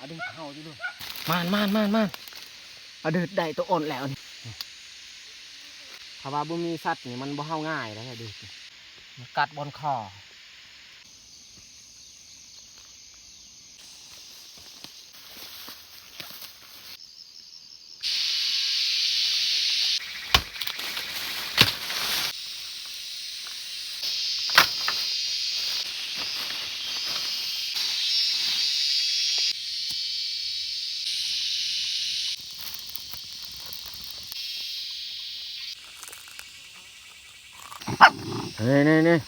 ອະດຶດເຫົ່າຢູ່ເດີ. ມານ ມານ ມານ ມານ. ອະດຶດໄດ້ໂຕອ່ອນແລ້ວນີ້. ຖ້າວ່າບໍ່ມີສັດນີ້ມັນບໍ່ເຫົ່າງ່າຍເດ້ອະດຶດ. ມັນກັດບ່ອນຄໍ. ນີ້ໆໆ.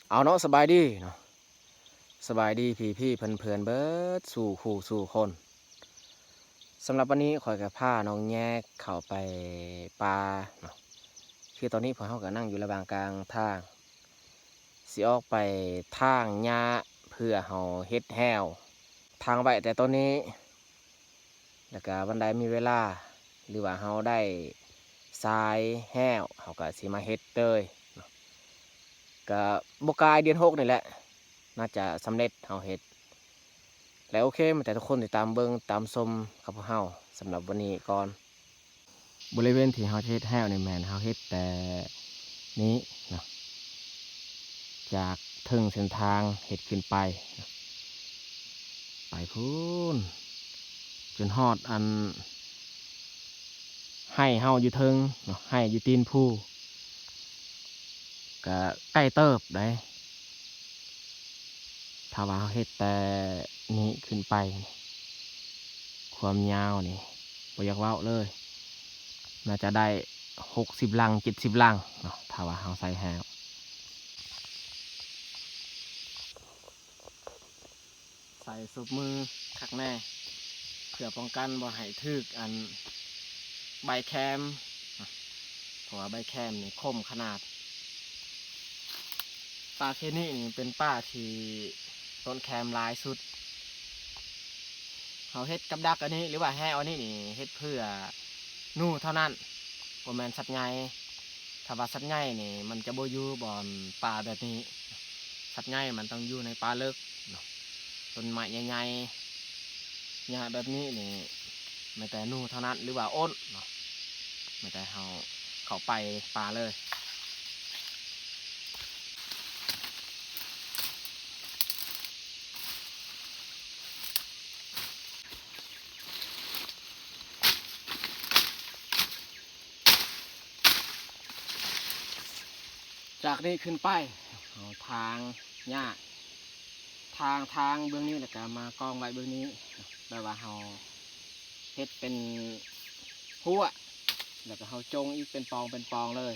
ເອົາເນາະ ສະບາຍດີເນາະ ສະບາຍດີພີ່ໆເພື່ອນໆເບິດສູ່ຄູ່ສູ່ຄົນ. ສຳລັບວັນນີ້ຂ້ອຍກໍພານ້ອງແຍກເຂົ້າໄປປ່າເນາະ. ຄືຕອນນີ້ພວກເຮົາກໍນັ່ງຢູ່ລະຫວ່າງກາງທາງ ຊິອອກໄປຖາງຫຍ້າເພື່ອເຮົາເຮັດແຮ້ວ. ຖາງໄວ້ແຕ່ຕອນນີ້ ແລ້ວກະວັນໃດມີເວລາ ຫຼືວ່າເຮົາໄດ້ຊາຍແຮ້ວ ເຮົາກະຊິມາເຮັດເລີຍເນາະ. ກະບໍ່ກາຍເດືອນຫົກນີ້ແຫຼະ ໜ້າຈະສຳເລັດເຮົາເຮັດ. ແລະໂອເຄ ມາແຕ່ທຸກຄົນຕິດຕາມເບິ່ງຕາມຊົມກັບພວກເຮົາສຳລັບວັນນີ້ກ່ອນ. ບໍລິເວນທີ່ເຮົາຈະເຮັດແຮ້ວນີ້ແມ່ນເຮົາເຮັດແຕ່ນີ້ເນາະ ຈາກເທິງເສັ້ນທາງເຮັດຂຶ້ນໄປເນາະ ໄປພຸ້ນ ຈົນຮອດອັນໄຮ່ເຮົາຢູ່ເທິງເນາະ ໄຮ່ຢູ່ຕີນພູ ກະໃກ້ເຕີບໃດ໋. ຖ້າວ່າເຮົາເຮັດແຕ່ນີ້ຂຶ້ນໄປ ຄວາມຍາວນີ້ບໍ່ຢາກເວົ້າເລີຍ ໜ້າຈະໄດ້ຫົກສິບຫຼັງ ເຈັດສິບຫຼັງເນາະ ຖ້າວ່າເຮົາໃສ່ແຮ້ວ. ໃສ່ສົບມືຄັກແນ່ ເພື່ອປ້ອງກັນບໍ່ໃຫ້ຖືກອັນໃບແຄມ ເພາະວ່າໃບແຄມນີ້ຄົມຂະໜາດ. ປ່າເຂດນີ້ນີ້ເປັນປ່າທີ່ຕົ້ນແຄມຫຼາຍສຸດ. ເຮົາເຮັດກັບດັກອັນນີ້ ຫຼືວ່າແຮ້ວອັນນີ້ນີ້ ເຮັດເພື່ອໜູເທົ່ານັ້ນ ບໍ່ແມ່ນສັດໃຫຍ່. ຖ້າວ່າສັດໃຫຍ່ນີ້ມັນຈະບໍ່ຢູ່ບ່ອນປ່າແບບນີ້ ສັດໃຫຍ່ມັນຕ້ອງຢູ່ໃນປ່າເລິກເນາະ ຕົ້ນໄມ້ໃຫຍ່ໆ. ຫຍ້າແບບນີ້ນີ້ ແມ່ນແຕ່ໜູເທົ່ານັ້ນ ຫຼືວ່າໂອນເນາະ ແມ່ນແຕ່ເຮົາເຂົ້າໄປປ່າເລີຍ. ຈາກນີ້ຂຶ້ນໄປ ເຮົາຖາງຫຍ້າ ຖາງ ຖາງເບື້ອງນີ້ ແລ້ວກະມາກອງໄວ້ເບື້ອງນີ້ ແບບວ່າເຮົາເຮັດເປັນຮົ້ວ ແລ້ວກະເຮົາຈົງອີກເປັນປອງເປັນປອງເລີຍ.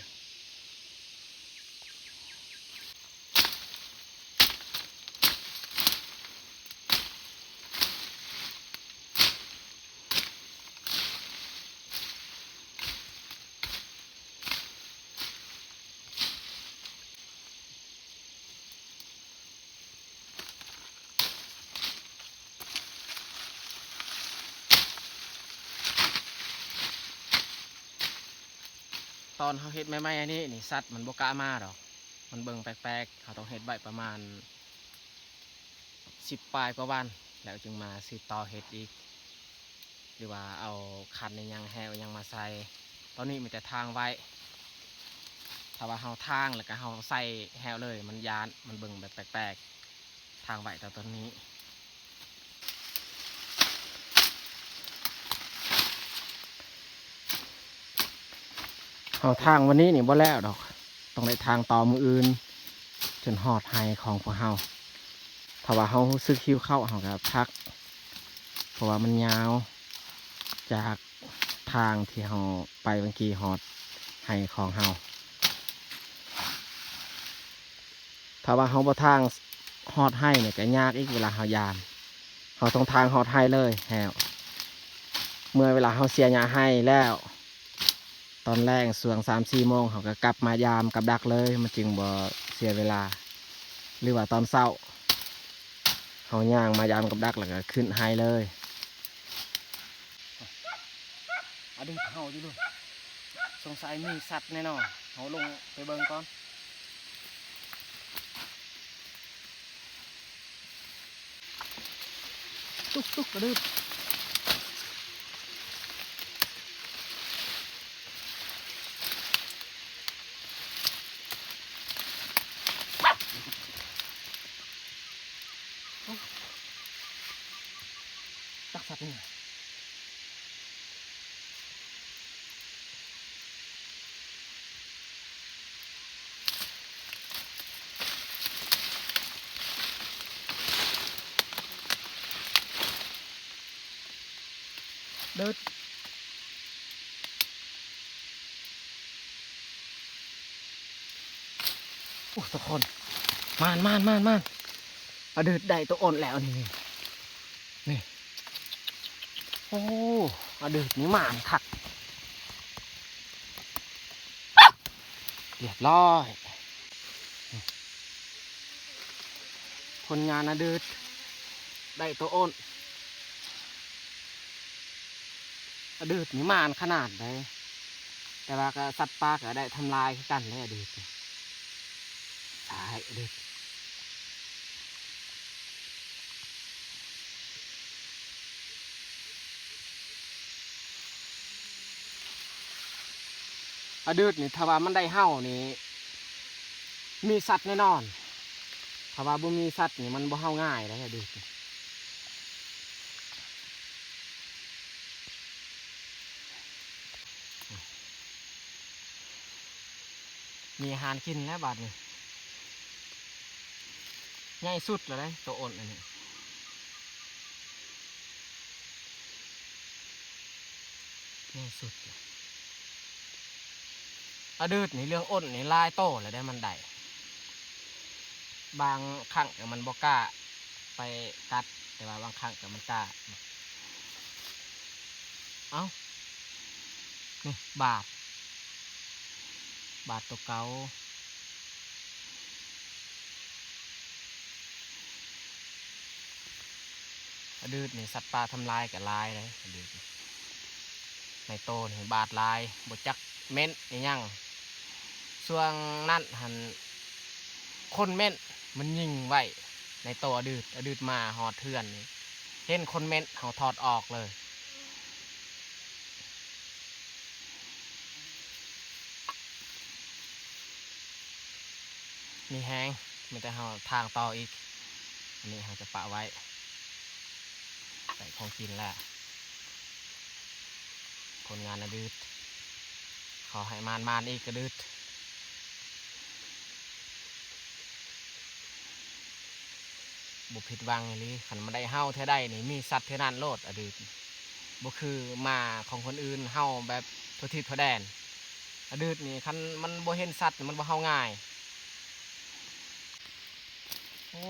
ຕອນເຮົາເຮັດໃໝ່ໆອັນນີ້ນີ້ ສັດມັນບໍ່ກ້າມາດອກ ມັນເບິ່ງແປກໆ. ເຮົາຕ້ອງເຮັດໄວ້ປະມານສິບປາຍກວ່າວັນ ແລ້ວຈຶ່ງມາສືບຕໍ່ເຮັດອີກ ຫຼືວ່າເອົາຄັນອີ່ຫຍັງ ແຮ້ວອີ່ຫຍັງມາໃສ່. ຕອນນີ້ມີແຕ່ຖາງໄວ້ ຖ້າວ່າເຮົາຖາງແລ້ວກະເຮົາໃສ່ແຮ້ວເລີຍ ມັນຢ້ານ ມັນເບິ່ງແບບແປກໆ. ຖາງໄວ້ຕອນນີ້ ເຮົາຖາງວັນນີ້ນີ້ບໍ່ແລ້ວດອກ ຕ້ອງໄດ້ຖາງຕໍ່ມື້ອື່ນ ຈົນຮອດໄຮ່ຂອງພວກເຮົາ. ຖ້າວ່າເຮົາຮູ້ສຶກຫິວເຂົ້າ ເຮົາກະພັກ ເພາະວ່າມັນຍາວ ຈາກທາງທີ່ເຮົາໄປເມື່ອກີ້ຮອດໄຮ່ຂອງເຮົາ. ຖ້າວ່າເຮົາບໍ່ທາງຮອດໄຮ່ນີ້ກະຍາກອີກ ເວລາເຮົາຢາມ ເຮົາຕ້ອງທາງຮອດໄຮ່ເລີຍແລ້ວ. ເມື່ອເວລາເຮົາເສຍຫຍ້າໄຮ່ແລ້ວ ຕອນແລງຊ່ວງສາມສີ່ໂມງ ເຮົາກະກັບມາຢາມກັບດັກເລີຍ ມັນຈຶ່ງບໍ່ເສຍເວລາ. ຫຼືວ່າຕອນເຊົ້າ ເຮົາຍ່າງມາຢາມກັບດັກ ແລ້ວກະຂຶ້ນໄຮ່ເລີຍ. ອະດຶດເຫົ່າຢູ່ເດີ. ສົງໄສມີສັດແນ່ນອນ. ເຮົາລົງໄປເບິ່ງກ່ອນ. ຕຸກຕຸກກະດຶບ. ຈັກສັດນີ້. ເດີດ. ໂອ້ ທຸກຄົນ ມານໆໆໆ ອາເດີດໄດ້ໂຕໂອນແລ້ວນີ້ ນີ້ ນີ້. ໂອ້ ອາເດີດນີ້ມານຄັກ ຮຽບຮ້ອຍ. ຜົນງານອາເດີດໄດ້ໂຕໂອນ. ອາເດີດນີ້ມານຂະໜາດໃດ ແຕ່ວ່າກະສັດປ່າກະໄດ້ທຳລາຍຄືກັນເດ້ອາເດີດນີ້. ຕາຍອາເດີດ. ອາເດີດນີ້ ຖ້າວ່າມັນໄດ້ເຫົ່ານີ້ ມີສັດແນ່ນອນ. ຖ້າວ່າບໍ່ມີສັດນີ້ ມັນບໍ່ເຫົ່າງ່າຍເດ້ອາເດີດນີ້. ມີອາຫານກິນແລ້ວບາດນີ້. ໃຫຍ່ສຸດແລ້ວເດ້ ໂຕໂອນອັນນີ້ ໃຫຍ່ສຸດ. ອາເດີດນີ້ ເລື່ອງໂອນນີ້ຫຼາຍໂຕແລ້ວເດ້ ມັນໄດ້. ບາງຄັ້ງກະມັນບໍ່ກ້າໄປກັດ ແຕ່ວ່າບາງຄັ້ງກະມັນກ້າ. ເອົ້າ ນີ້ບາດ ບາດໂຕເກົ່າ. ອາເດີດນີ້ ສັດປ່າທຳລາຍກະຫຼາຍເດ້ ອາເດີດນີ້. ໃນໂຕນີ້ບາດຫຼາຍ ບໍ່ຈັກເມັ້ນອີ່ຫຍັງ. ຊ່ວງນັ້ນຫັ້ນ ຄົນເມັ້ນມັນຍິງໄວ້ໃນໂຕອາເດີດ. ອາເດີດມາຮອດເຮືອນນີ້ ເຫັນຄົນເມັ້ນ ເຮົາຖອດອອກເລີຍ. ມີແຮງ ມີແຕ່ເຮົາທາງຕໍ່ອີກ. ອັນນີ້ເຮົາຈະປະໄວ້ ໄດ້ຂອງກິນແລ້ວ. ຜົນງານອະດີດ ຂໍໃຫ້ມານໆອີກອະດີດ. ບໍ່ຜິດຫວັງອີ່ຫຼີ ຄັນມັນໄດ້ເຫົ່າເທື່ອໃດນີ້ ມີສັດເທື່ອນັ້ນໂລດອະດີດ. ບໍ່ຄືໝາຂອງຄົນອື່ນເຫົ່າແບບທົ່ວທິດທົ່ວແດນ. ອະດີດນີ້ ຄັນມັນບໍ່ເຫັນສັດ ມັນບໍ່ເຫົ່າງ່າຍ. ໂອ້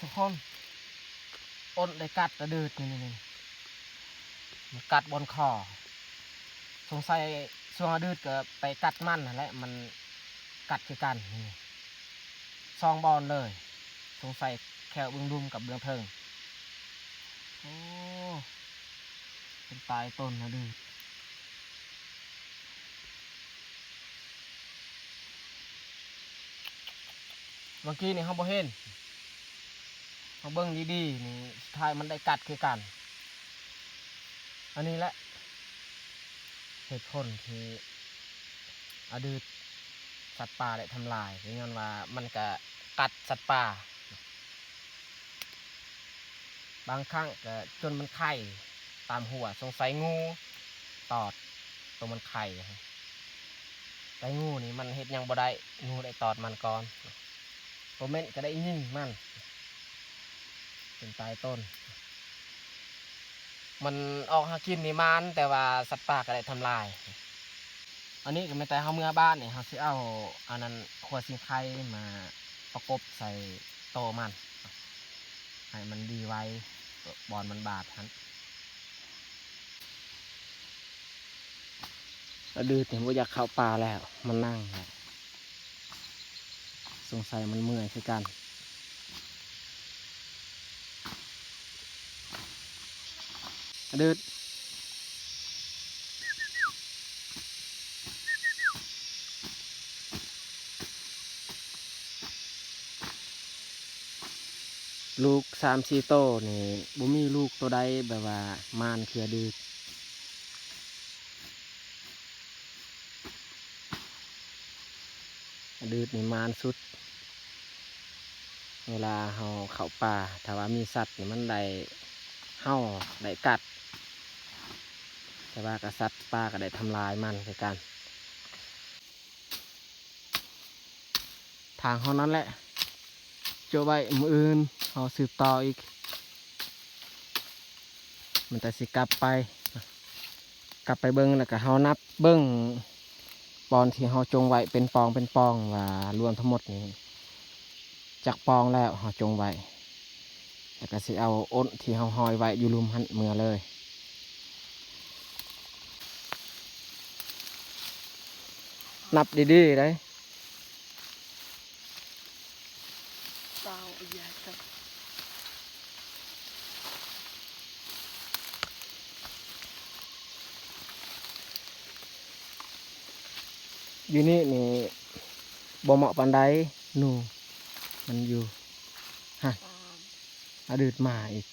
ທຸກຄົນ ອົນໄດ້ກັດອະດີດນີ້ ນີ້ ນີ້ ມັນກັດບ່ອນຄໍ. ສົງໄສຊ່ວງອະດີດກະໄປກັດມັນຫັ້ນແຫຼະ ມັນກັດຄືກັນ ນີ້ ສອງບ່ອນເລີຍ. ສົງໄສແຂ້ວເບື້ອງລຸ່ມກັບເບື້ອງເທິງ. ໂອ້ ເປັນຕາຍຕົນອະດີດ. ເມື່ອກີ້ນີ້ເຮົາບໍ່ເຫັນ ເຮົາເບິ່ງດີໆນີ້ ສຸດທ້າຍມັນໄດ້ກັດຄືກັນ. ອັນນີ້ແຫຼະເຫດຜົນທີ່ອະດີດສັດປ່າໄດ້ທຳລາຍ ກໍຍ້ອນວ່າມັນກະກັດສັດປ່າ. ບາງຄັ້ງກະຈົນມັນໄຂ່ຕາມຫົວ ສົງໄສງູຕອດໂຕມັນໄຂ່. ແຕ່ງູນີ້ມັນເຮັດຫຍັງບໍ່ໄດ້ ງູໄດ້ຕອດມັນກ່ອນ. ໂຕເມັ້ນກະໄດ້ຍິງມັນ ເປັນຕາຍຕົນ. ມັນອອກຫາກິນນີ້ມານ ແຕ່ວ່າສັດປ່າກະໄດ້ທຳລາຍ. ອັນນີ້ກະແມ່ນແຕ່ເຮົາເມືອບ້ານນີ້ ເຮົາຊິເອົາອັນນັ້ນ ຂົວຊິງໄຄມາປະກົບໃສ່ໂຕມັນ ໃຫ້ມັນດີໄວ ບ່ອນມັນບາດຫັ້ນ. ອະດີດນີ້ບໍ່ຢາກເຂົ້າປ່າແລ້ວ ມັນນັ່ງແລ້ວ ສົງໄສມັນເມື່ອຍຄືກັນ. ອະດີດ ລູກສາມສີ່ໂຕນີ້ ບໍ່ມີລູກໂຕໃດແບບວ່າມານຄືອະດືດ. ອະດືດນີ້ມານສຸດ ເວລາເຮົາເຂົ້າປ່າ ຖ້າວ່າມີສັດນີ້ມັນໄດ້ເຫົ່າ ໄດ້ກັດ ແຕ່ວ່າກະສັດປ່າກະໄດ້ທຳລາຍມັນຄືກັນ. ທາງເຮົານັ້ນແຫຼະ ໂຈະໄວ້ ມື້ອື່ນເຮົາສືບຕໍ່ອີກ ມັນແຕ່ຊິກັບໄປ ກັບໄປເບິ່ງ ແລ້ວກະເຮົານັບເບິ່ງ ບ່ອນທີ່ເຮົາຈົງໄວ້ເປັນປ່ອງເປັນປ່ອງ ວ່າລວມທັງໝົດນີ້ຈັກປ່ອງແລ້ວເຮົາຈົງໄວ້ ແລ້ວກະຊິເອົາອົນທີ່ເຮົາຫ້ອຍໄວ້ຢູ່ລຸ່ມຫັ້ນເມືອເລີຍ. ນັບດີໆ ໄດ໋. ຢູ່ນີ້ນີ້ບໍ່ເໝາະປານໃດ ໜູມັນຢູ່ ຮະ ອະດືດມາອີກ.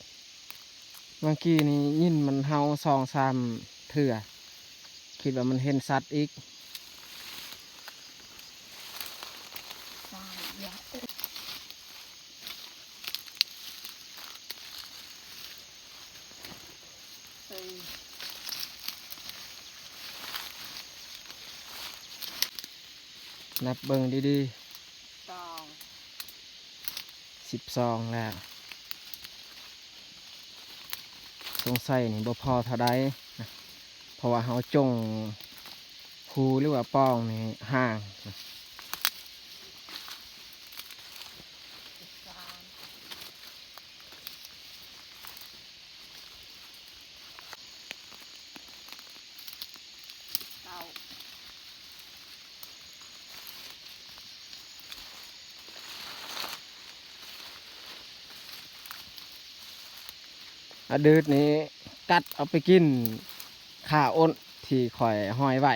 ເມື່ອກີ້ນີ້ຍິນມັນເຫົ່າສອງສາມເທື່ອ ຄິດວ່າມັນເຫັນສັດອີກ. ນັບເບິ່ງດີໆ ສອງ ສິບສອງແລ້ວ ສົງໄສນີ້ບໍ່ພໍເທົ່າໃດ ເພາະວ່າເຮົາຈົງຮູ ຫຼືວ່າປ່ອງນີ້ຫ່າງ. ອະດືດນີ້ກັດເອົາໄປກິນຂາອົນທີ່ຂ້ອຍຫ້ອຍໄວ້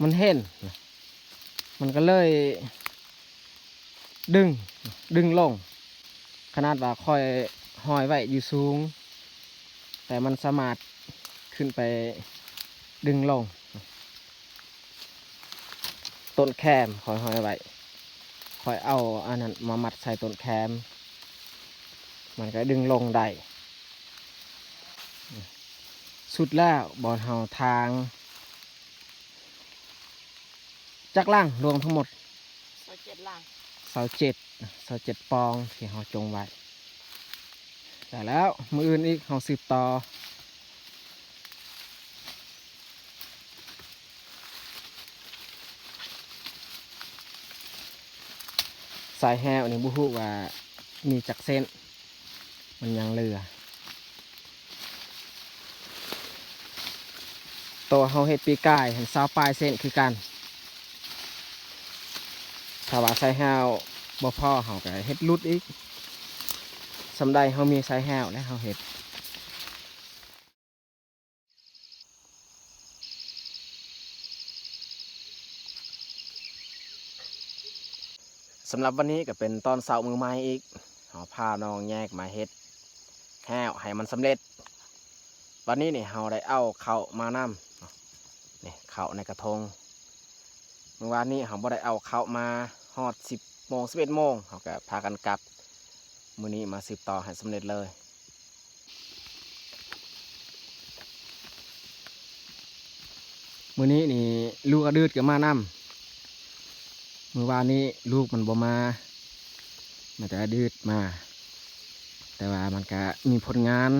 ມັນເຫັນ ມັນກະເລີຍດຶງ ດຶງລົງ ຂະໜາດວ່າຂ້ອຍຫ້ອຍໄວ້ຢູ່ສູງ ແຕ່ມັນສາມາດຂຶ້ນໄປດຶງລົງ. ຕົ້ນແຄມຂ້ອຍຫ້ອຍໄວ້ ຂ້ອຍເອົາອັນນັ້ນມາມັດໃສ່ຕົ້ນແຄມ ມັນກະດຶງລົງໄດ້. ສຸດແລ້ວບ່ອນເຮົາທາງ ຈັກຫຼັງລວມທັງໝົດ? ຊາວເຈັດຫຼັງ ຊາວເຈັດ ຊາວເຈັດປ່ອງທີ່ເຮົາຈົງໄວ້. ໄດ້ແລ້ວ ມື້ອື່ນອີກເຮົາສືບຕໍ່. ສາຍແຮ້ວນີ້ບໍ່ຮູ້ວ່າມີຈັກເສັ້ນ ມັນຍັງເຫຼືອ ໂຕເຮົາເຮັດປີກາຍຫັ້ນຊາວປາຍເສັ້ນຄືກັນ. ຖ້າວ່າສາຍແຮ້ວບໍ່ພໍ ເຮົາກະເຮັດຫຼຸດອີກ ສ່ຳໃດເຮົາມີສາຍແຮ້ວແລ້ວເຮົາເຮັດ. ສຳລັບວັນນີ້ກະເປັນຕອນເຊົ້າມື້ໃໝ່ອີກ ເຮົາພານ້ອງແຍກມາເຮັດແຮ້ວໃຫ້ມັນສຳເລັດ. ວັນນີ້ນີ້ເຮົາໄດ້ເອົາເຂົ້າມານຳ ນີ້ເຂົ້າໃນກະທົງ ມື້ວານນີ້ເຮົາບໍ່ໄດ້ເອົາເຂົ້າມາ ຮອດສິບໂມງ ສິບເອັດໂມງ ເຮົາກະພາກັນກັບ. ມື້ນີ້ມາສືບຕໍ່ໃຫ້ສຳເລັດເລີຍ. ມື້ນີ້ນີ້ລູກອະດືດກະມານຳ ມື້ວານນີ້ລູກມັນບໍ່ມາ ມີແຕ່ອະດືດມາ ແຕ່ວ່າມັນກະມີຜົນງານ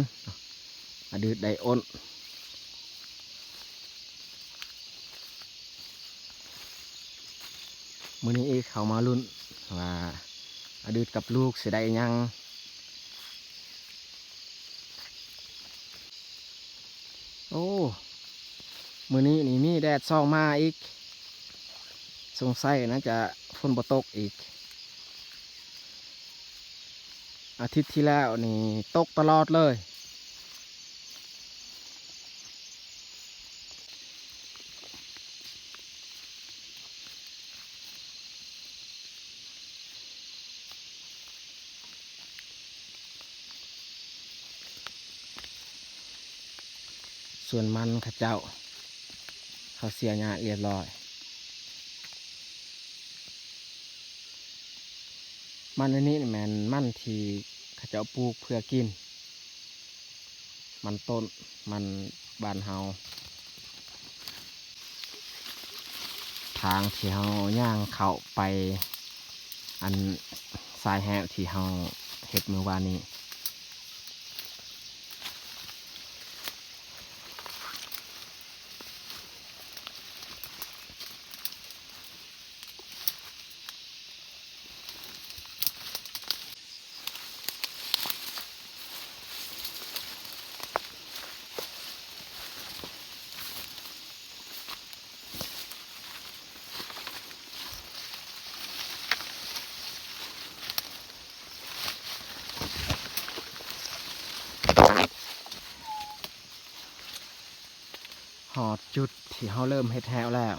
ອະດືດໄດ້ອົນ. ມື້ນີ້ອີກເຮົາມາລຸ້ນວ່າອະດືດກັບລູກຊິໄດ້ຫຍັງ. ໂອ້ ມື້ນີ້ນີ້ມີແດດສ່ອງມາອີກ ສົງໄສໜ້າຈະຝົນບໍ່ຕົກອີກ. ອາທິດທີ່ແລ້ວນີ້ຕົກຕະຫຼອດເລີຍ. ເ ສວນມັນເຂົາເຈົ້າ ເຂົາເສຍຫຍ້າຮຽບຮ້ອຍ. ມັນອັນນີ້ແມ່ນມັນທີ່ເຂົາເຈົ້າປູກເພື່ອກິນ ມັນຕົ້ນ ມັນບ້ານເຮົາ. ທາງທີ່ເຮົາຍ່າງເຂົ້າໄປ ອັນຊາຍແຮ້ວທີ່ເຮົາເຮັດມື້ວານນີ້. ຮອດຈຸດທີ່ເຮົາເລີ່ມເຮັດແຮ້ວແລ້ວ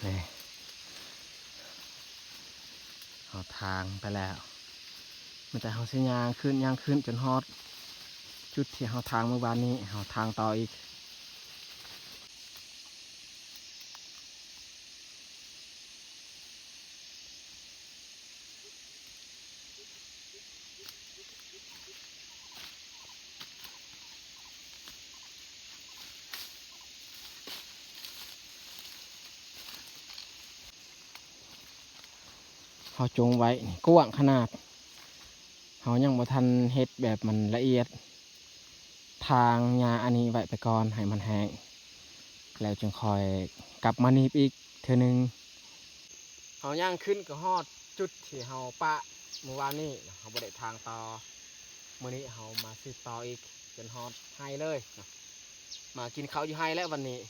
ນີ້ ເຮົາທາງໄປແລ້ວ ມີແຕ່ເຮົາຊິຍ່າງຂຶ້ນ ຍ່າງຂຶ້ນຈົນຮອດຈຸດທີ່ເຮົາທາງມື້ວານນີ້ ເຮົາທາງຕໍ່ອີກ. ເຮົາຈົງໄວ້ນີ້ກວ້າງຂະໜາດ ເຮົາຍັງບໍ່ທັນເຮັດແບບມັນລະອຽດ ທາງຫຍ້າອັນນີ້ໄວ້ໄປກ່ອນໃຫ້ມັນແຫ້ງ ແລ້ວຈຶ່ງຄ່ອຍກັບມາໜີບອີກເທື່ອໜຶ່ງ. ເຮົາຍ່າງຂຶ້ນກໍຮອດຈຸດທີ່ເຮົາປະມື້ວານນີ້ ເຮົາບໍ່ໄດ້ທາງຕໍ່ ມື້ນີ້ເຮົາມາສືບຕໍ່ອີກ ຈົນຮອດໄຮ່ເລີຍ ມາກິນເຂົ້າຢູ່ໄຮ່ແລ້ວວັນນີ້.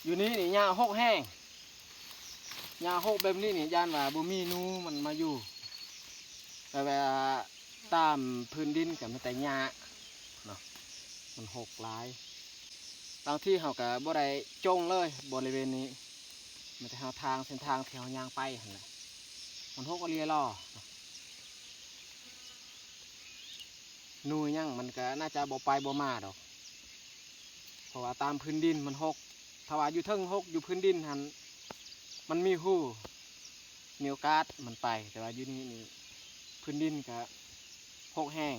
ຢູ່ນີ້ນີ້ຫຍ້າຮົກແຮງ ຫຍ້າຮົກແບບນີ້ນີ້ ຢ້ານວ່າບໍ່ມີໜູມັນມາຢູ່ ແບບວ່າຕາມພື້ນດິນກໍມີແຕ່ຫຍ້າເນາະ ມັນຮົກຫຼາຍ. ບາງທີເຮົາກໍບໍ່ໄດ້ຈົ່ງເລີຍບໍລິເວນນີ້ ມີແຕ່ເຮົາທາງເສັ້ນທາງທີ່ເຮົາຍ່າງໄປຫັ້ນແຫຼະ ມັນຮົກອີ່ຫຼີຫຼໍ. ໜູຫຍັງມັນກໍໜ້າຈະບໍ່ໄປບໍ່ມາດອກ ເພາະວ່າຕາມພື້ນດິນມັນຮົກ ຖ້າວ່າຢູ່ເທິງຮົກ ຢູ່ພື້ນດິນຫັ້ນ ມັນມີຮູ ມີໂອກາດມັນໄປ ແຕ່ວ່າຢູ່ນີ້ນີ້ ພື້ນດິນກະຮົກແຮງ.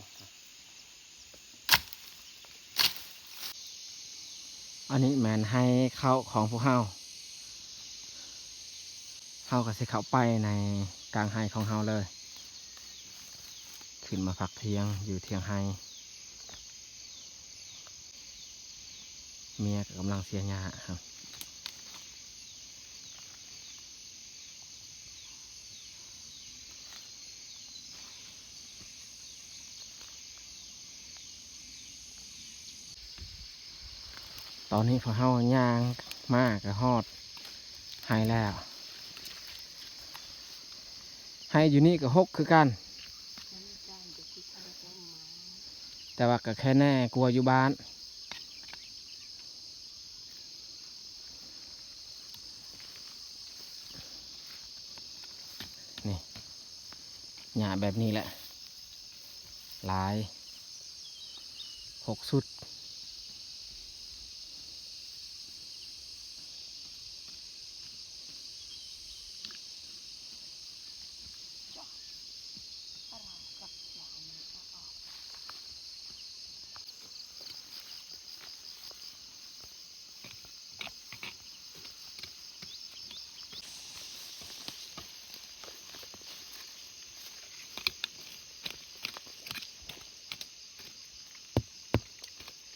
ອັນນີ້ແມ່ນໄຮ່ເຂົ້າຂອງພວກເຮົາ ເຮົາກໍຊິເຂົ້າໄປໃນກາງໄຮ່ຂອງເຮົາເລີຍ ຂຶ້ນມາພັກທ່ຽງຢູ່ທ່ຽງໄຮ່. ເມຍກໍກຳລັງເສຍຫຍ້າ. ຕອນນີ້ພວກເຮົາຍ່າງມາກໍຮອດໄຮ່ແລ້ວ. ໄຮ່ຢູ່ນີ້ກໍຮົກຄືກັນ ແຕ່ວ່າກໍແຄ່ແນ່ກວ່າຢູ່ບ້ານ. ນີ້ ຫຍ້າແບບນີ້ແຫຼະ ຫຼາຍ ຫົກຊຸດ. ເ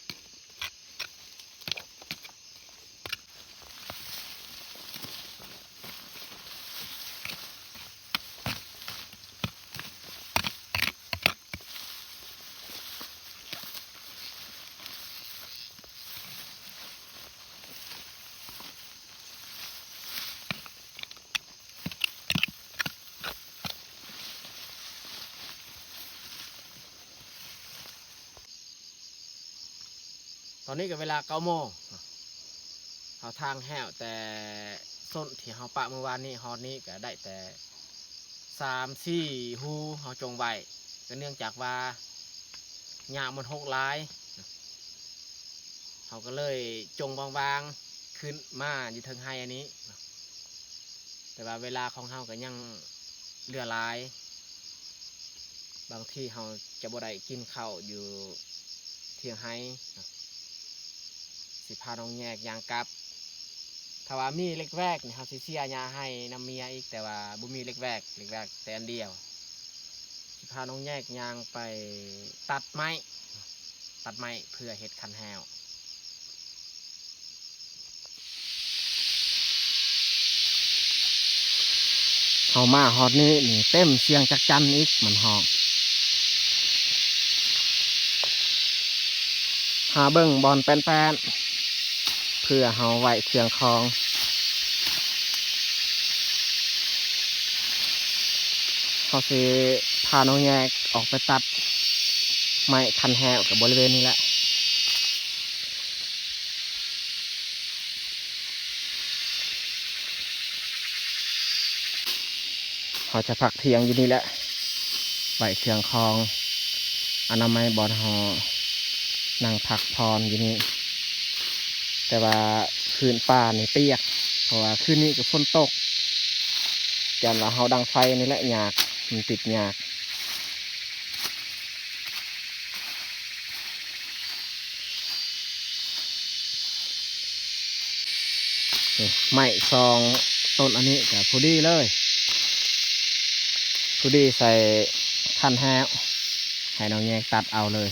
ຕອນນີ້ກໍເວລາເກົ້າໂມງເນາະ ເຮົາຖາງແຫ້ວແຕ່ສົ້ນທີ່ເຮົາປະມື້ວານນີ້ ຮອດນີ້ກໍໄດ້ແຕ່ສາມສີ່ຮູ ເຮົາຈົ່ງໄວ້ ກໍເນື່ອງຈາກວ່າຫຍ້າມັນຮົກຫຼາຍ ເຮົາກໍເລີຍຈົ່ງບາງໆ ຂຶ້ນມາຢູ່ເທິງໄຮ່ອັນນີ້ ແຕ່ວ່າເວລາຂອງເຮົາກໍຍັງເຫຼືອຫຼາຍ ບາງທີເຮົາຈະບໍ່ໄດ້ກິນເຂົ້າຢູ່ທຽງໄຮ່ ຊິພານ້ອງແຍກຍ່າງກັບ ຖ້າວ່າມີເຫຼັກແວກນີ້ ເຮົາຊິເສຍຫຍ້າໃຫ້ນຳເມຍອີກ ແຕ່ວ່າບໍ່ມີເຫຼັກແວກ ເຫຼັກແວກແຕ່ອັນດຽວ ຊິພານ້ອງແຍກຍ່າງໄປຕັດໄມ້ ຕັດໄມ້ເພື່ອເຮັດຄັນແຫ້ວ. ເຮົາມາຮອດນີ້ນີ້ເຕັມສຽງຈັກຈັ่ນອີກ ມັນຮ້ອງ ຫາເບິ່ງບ່ອນແປ້ນໆ ເພື່ອເຮົາໄວ້ເຄື່ອງຂອງ ເຮົາຊິພານ້ອງແຍກອອກໄປຕັດໄມ້ຄັນແຫ້ວກັບບໍລິເວນນີ້ແຫຼະ. ເຮົາຈະພັກທ່ຽງຢູ່ນີ້ແຫຼະ ໄວ້ເຄື່ອງຂອງ ອະນາໄມບ່ອນເຮົານັ່ງພັກຜ່ອນຢູ່ນີ້ ແຕ່ວ່າພື້ນປ່ານີ້ປຽກ ເພາະວ່າຄືນນີ້ກໍຝົນຕົກ ຢ້ານວ່າເຮົາດັງໄຟນີ້ແຫຼະຍາກ ມັນຕິດຍາກ. ນີ້ ໄມ້ສອງຕົ້ນອັນນີ້ກໍພໍດີເລີຍ ພໍດີໃສ່ຄັນແຫ້ວ ໃຫ້ນ້ອງແຍກຕັດເອົາເລີຍ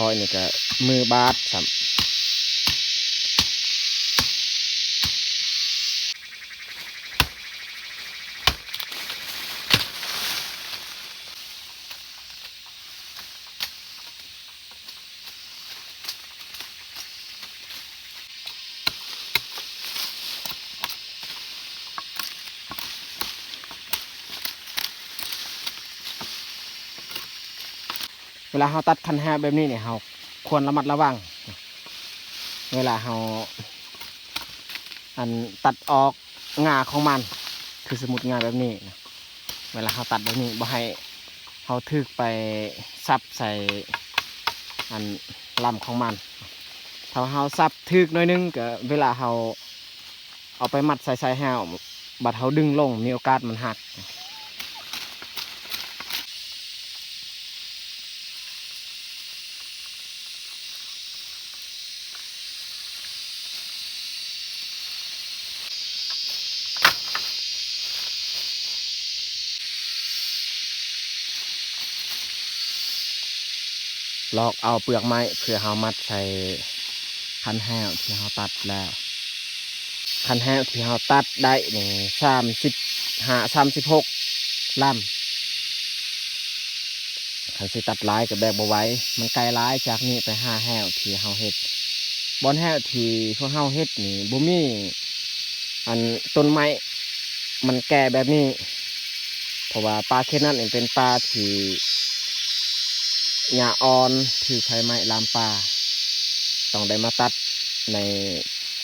ຂ້ອຍນີ້ກໍມືບາດຊ້ຳ. ເວລາເຮົາຕັດຄັນແຫ້ວແບບນີ້ນີ້ ເຮົາຄວນລະມັດລະວັງ ເວລາເຮົາ ອັນ ຕັດອອກງ່າຂອງມັນ ຄືສົມມຸດງ່າແບບນີ້ນະ ເວລາເຮົາຕັດແບບນີ້ ບໍ່ໃຫ້ເຮົາຖືກໄປສັບໃສ່ ອັນ ລຳຂອງມັນ ຖ້າເຮົາສັບຖືກໜ້ອຍໜຶ່ງ ກໍເວລາເຮົາ ເອົາໄປມັດໃສ່ສາຍແຫ້ວ ບັດເຮົາດຶງລົງ ມີໂອກາດມັນຫັກ. ລອກເອົາເປືອກໄມ້ ເພື່ອເຮົາມັດໃສ່ຄັນແຫ້ວທີ່ເຮົາຕັດແລ້ວ. ຄັນແຫ້ວທີ່ເຮົາຕັດໄດ້ນີ້ ສາມສິບຫ້າ ສາມສິບຫົກລຳ ຄັນຊິຕັດຫຼາຍກໍແບກບໍ່ໄຫວ ມັນໄກຫຼາຍຈາກນີ້ໄປຫາແຫ້ວທີ່ເຮົາເຮັດ. ບ່ອນແຫ້ວທີ່ພວກເຮົາເຮັດນີ້ ບໍ່ມີ ອັນ ຕົ້ນໄມ້ມັນແກ່ແບບນີ້ ເພາະວ່າປ່າເຂດນັ້ນເປັນປ່າທີ່ຫຍ້າອ່ອນ ຖືກໄຟໄໝ້ລາມປ່າ ຕ້ອງໄດ້ມາຕັດໃນ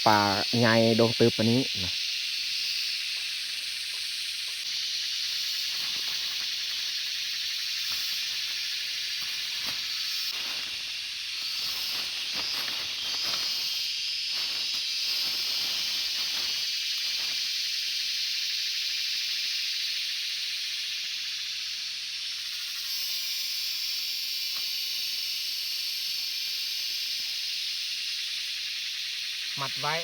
ປ່າໃຫຍ່ດົງຕຶບປານນີ້ນະ. ມັດໄວ້. ເ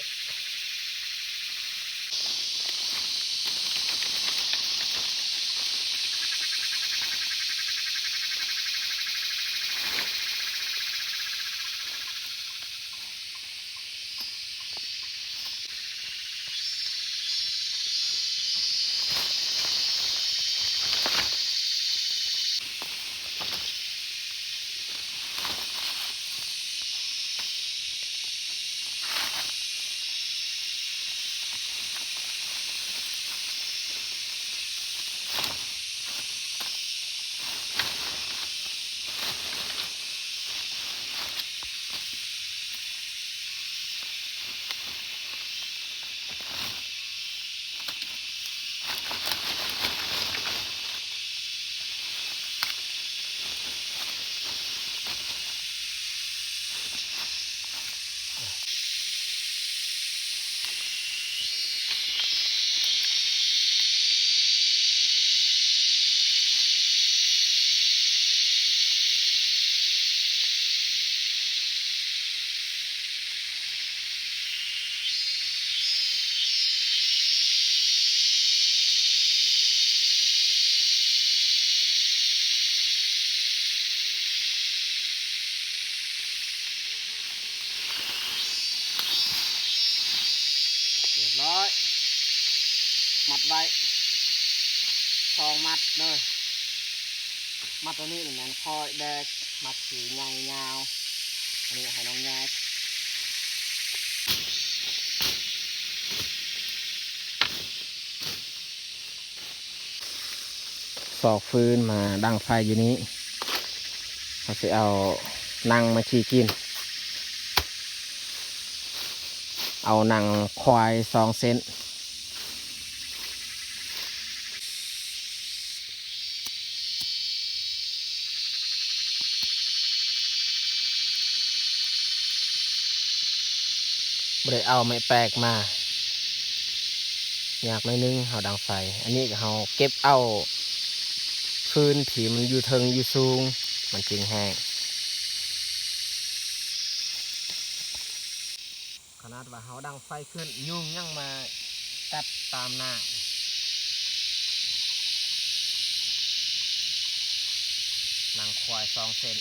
ເດີ ມັດຕົວນີ້ນີ້ແມ່ນຂ້ອຍແບກ ມັດທີ່ໃຫຍ່ຍາວ ອັນນີ້ໃຫ້ນ້ອງແຍກ. ຊອກຟືນມາດັງໄຟຢູ່ນີ້ ເຮົາຊິເອົາໜັງມາຈີ່ກິນ ເອົາໜັງຄວາຍສອງເສັ້ນ. ບໍ່ໄດ້ເອົາໄມ້ແປກມາ ຍາກໜ້ອຍໜຶ່ງເຮົາດັງໄຟ. ອັນນີ້ກໍເຮົາເກັບເອົາຟືນທີ່ມັນຢູ່ເທິງຢູ່ສູງ ມັນຈຶ່ງແຫ້ງ. ຂະໜາດວ່າເຮົາດັງໄຟຂຶ້ນ ຍຸງຍັງມາກັດຕາມໜ້າ. ໜັງຄວາຍສອງເສັ້ນ.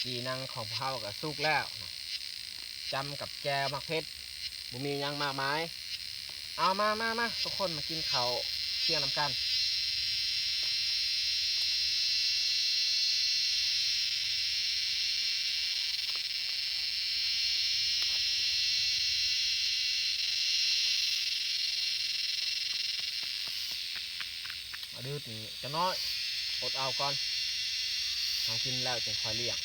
ຈີ່ໜັງຂອງພວກເຮົາກໍສຸກແລ້ວ ຈ້ຳກັບແຈ່ວໝາກເຜັດ ບໍ່ມີຫຍັງມາກມາຍ. ເອົາ ມາ ມາ ມາ ທຸກຄົນມາກິນເຂົ້າທ່ຽງນຳກັນ. ອະ ດືດນີ້ຈັກໜ້ອຍ ອົດເອົາກ່ອນ ທາງກິນແລ້ວຈຶ່ງຄ່ອຍລ້ຽງ.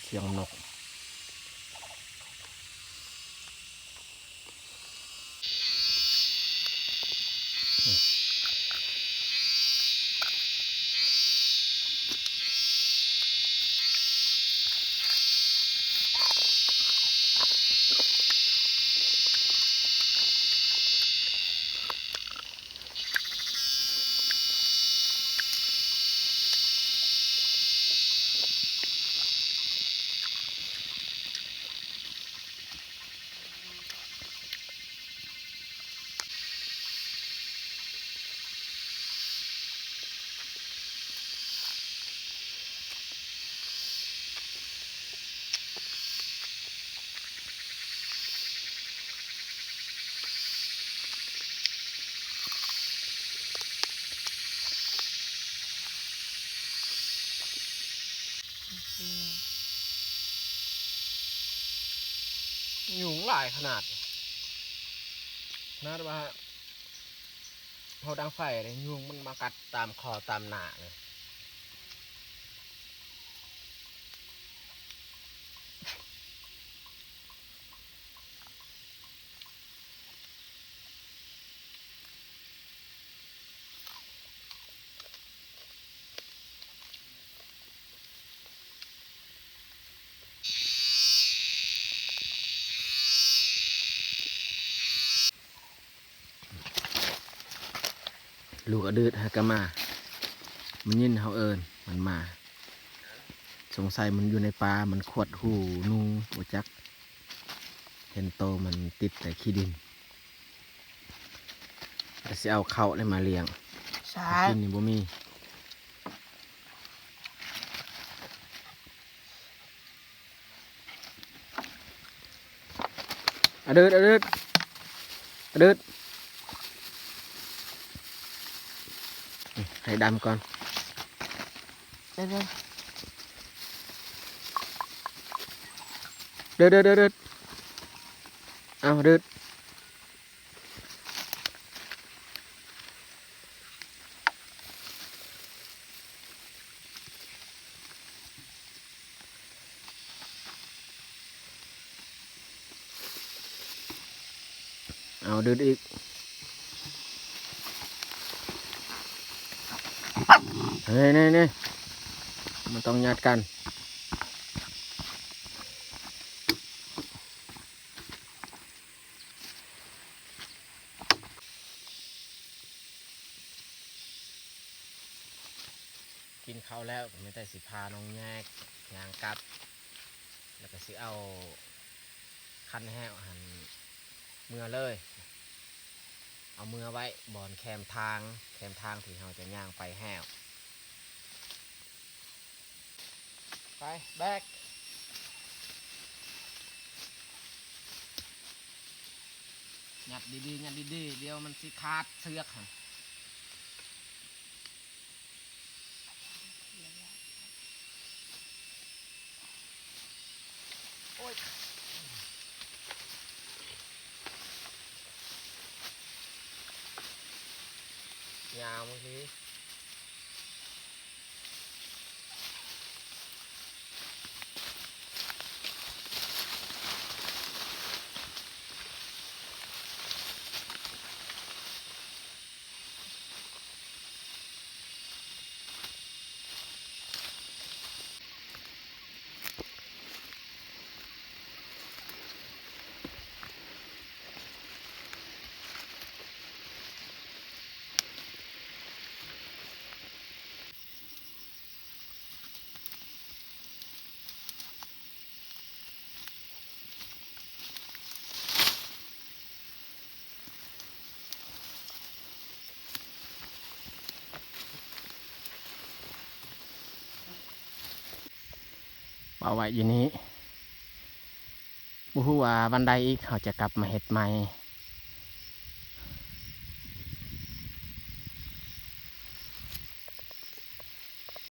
ສຽງນົກ. ຍຸງຫຼາຍຂະໜາດ ຂະໜາດວ່າເຮົາດັງໄຟເດ້ ຍຸງມັນມາກັດຕາມຄໍຕາມໜ້າເລີຍ. ອ ລູກອະດືດຫາກະມາ ມັນຍິນເຮົາເອີ້ນ ມັນມາ. ສົງໄສມັນຢູ່ໃນປ່າ ມັນຂວດຫູໜູ ບໍ່ຈັກ ເຫັນໂຕມັນຕິດແຕ່ຂີ້ດິນ. ແລ້ວຊິເອົາເຂົ້າແລ້ວມາລ້ຽງ ໃຊ່ ກິນນີ້ບໍ່ມີ. ອະເດີດ ອະເດີດ ອະເດີດ ໃຫ້ດຳກ່ອນ ເດີດ ເດີດ ເດີດ ເດີດ ເອົາ ເດີດ. ເອົາ ດຶດອີກ ນີ້ ນີ້ ນີ້ ມັນຕ້ອງຍາດກັນ. ກິນເຂົ້າແລ້ວ ກໍມີແຕ່ຊິພານ້ອງແຍກຍ່າງກັບ ແລ້ວກໍຊິເອົາຄັນແຫ້ວຫັ້ນເມືອເລີຍ ເອົາເມືອໄວ້ບ່ອນແຄມທາງ ແຄມທາງທີ່ເຮົາຈະຍ່າງໄປແຫ້ວ. ໄປ ແບກ ຍັດດີໆ ຍັດດີໆ ດຽວມັນຊິຂາດເຊືອກຫັ້ນ. ໂອ້ຍ ຍາວມາພີ້. ເອົາໄວ້ຢູ່ນີ້ ບໍ່ຮູ້ວ່າວັນໃດອີກເຮົາຈະກັບມາເຮັດໃໝ່.